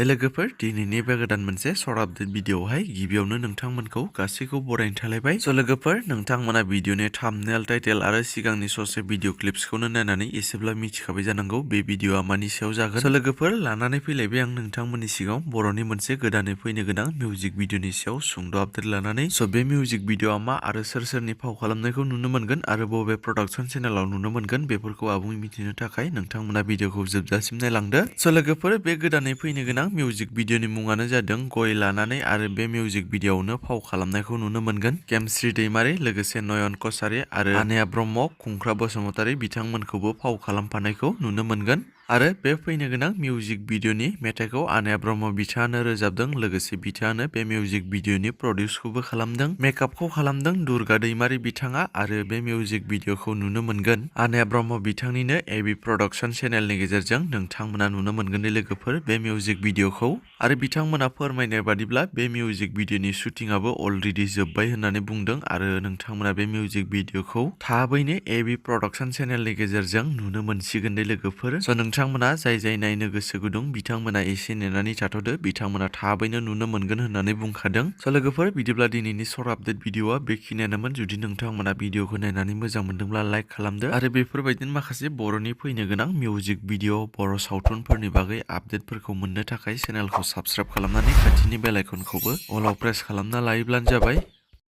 लोगोफोर दिनैनि बे गोदान मोनसे सर्ट आपडेट भिडिअआवहाय गिबियावनो नोंथांमोनखौ गासैखौ बरायनो थालायबाय। लोगोफोर नोंथांमोना भिडिअनि थाम्बनेल टाइटेल आरो सिगांनि ससे भिडिअ क्लिप्सखौनो नायनानै एसेब्ला मिथिखाबाय जानांगौ बे भिडिअआ मानि सायाव जागोन। लोगोफोर लानानै फैलायबाय आं नोंथांमोननि सिगाङाव बर'नि मोनसे गोदानै फैनो गोनां मिउजिक भिडिअनि सायाव सुंद' आपडेट लानानै बे मिउजिक भिडिअआ मा आरो सोर सोरनि फाव खालामनायखौ नुनो मोनगोन आरो बबे प्रडाक्सन चेनेलाव नुनो मोनगोन बेफोरखौ आबुङै मिथिनो थाखाय नोंथांमोना भिडिअखौ जोबजासिम नायलांदो। लोगोफोर बे गोदानै फैनो गोनां मिउजिक भिडिअनि मुङानो जादों गय लानानै आरो बे मिउजिक भिडिअआवनो फाव खालामनायखौ नुनो मोनगोन गेमस्रि दैमारि लोगोसे नयन कसारि आरो आनेया ब्रह्म, खुंख्रा बसुमतारी बिथांमोनखौबो फाव खालामफानायखौ नुनो मोनगोन। आरो बे फैनो गोनां मिउजिक भिडिअनि मेथाइखौ आनेया ब्रह्म बिथाङानो रोजाबदों लोगोसे बिथाङानो बे मिउजिक भिडिअनि प्रडिउसखौबो खालामदों। मेकआपखौ खालामदों दुर्गा दैमारि बिथाङा आरो बे मिउजिक भिडिअखौ नुनो मोनगोन आनेया ब्रह्म बिथांनिनो एबि प्रडाक्सन चेनेलनि गेजेरजों नोंथांमोना नुनो मोनगोन दि लोगोफोर बे मिउजिक भिडिअखौ आरो बिथांमोना फोरमायनाय बादिब्ला बे मिउजिक भिडिअनि शुटिंआबो अलरेडि जोब्बाय होननानै बुंदों आरो नोंथांमोना बे मिउजिक भिडिअखौ थाबैनो एबि प्रडाक्सन चेनेलनि गेजेरजों नुनो मोनसिगोन दे लोगोफोर। नोंथांमोना जाय नायनो गोसो गुदुं बिथांमोना एसे नेनानै थाथ'दो बिथांमोना थाबैनो नुनो मोनगोन होननानै बुंखादों। लोगोफोर बिदिब्ला दिनैनि सर्ट आपडेट भिडिअआ बेखिनियानोमोन। जुदि नोंथांमोना भिडिअखौ नायनानै मोजां मोनदोंब्ला लाइक खालामदो आरो बेफोरबायदिनो माखासे बर'नि फैनो गोनां मिउजिक भिडिअ बर' सावथुनफोरनि बागै आपडेटफोरखौ मोननो थाखाय चेनेलखौ साबस्क्राइब खालामनानै खाथिनि बेल आइकनखौबो अलाव प्रेस खालामना लायोब्लानो जाबाय।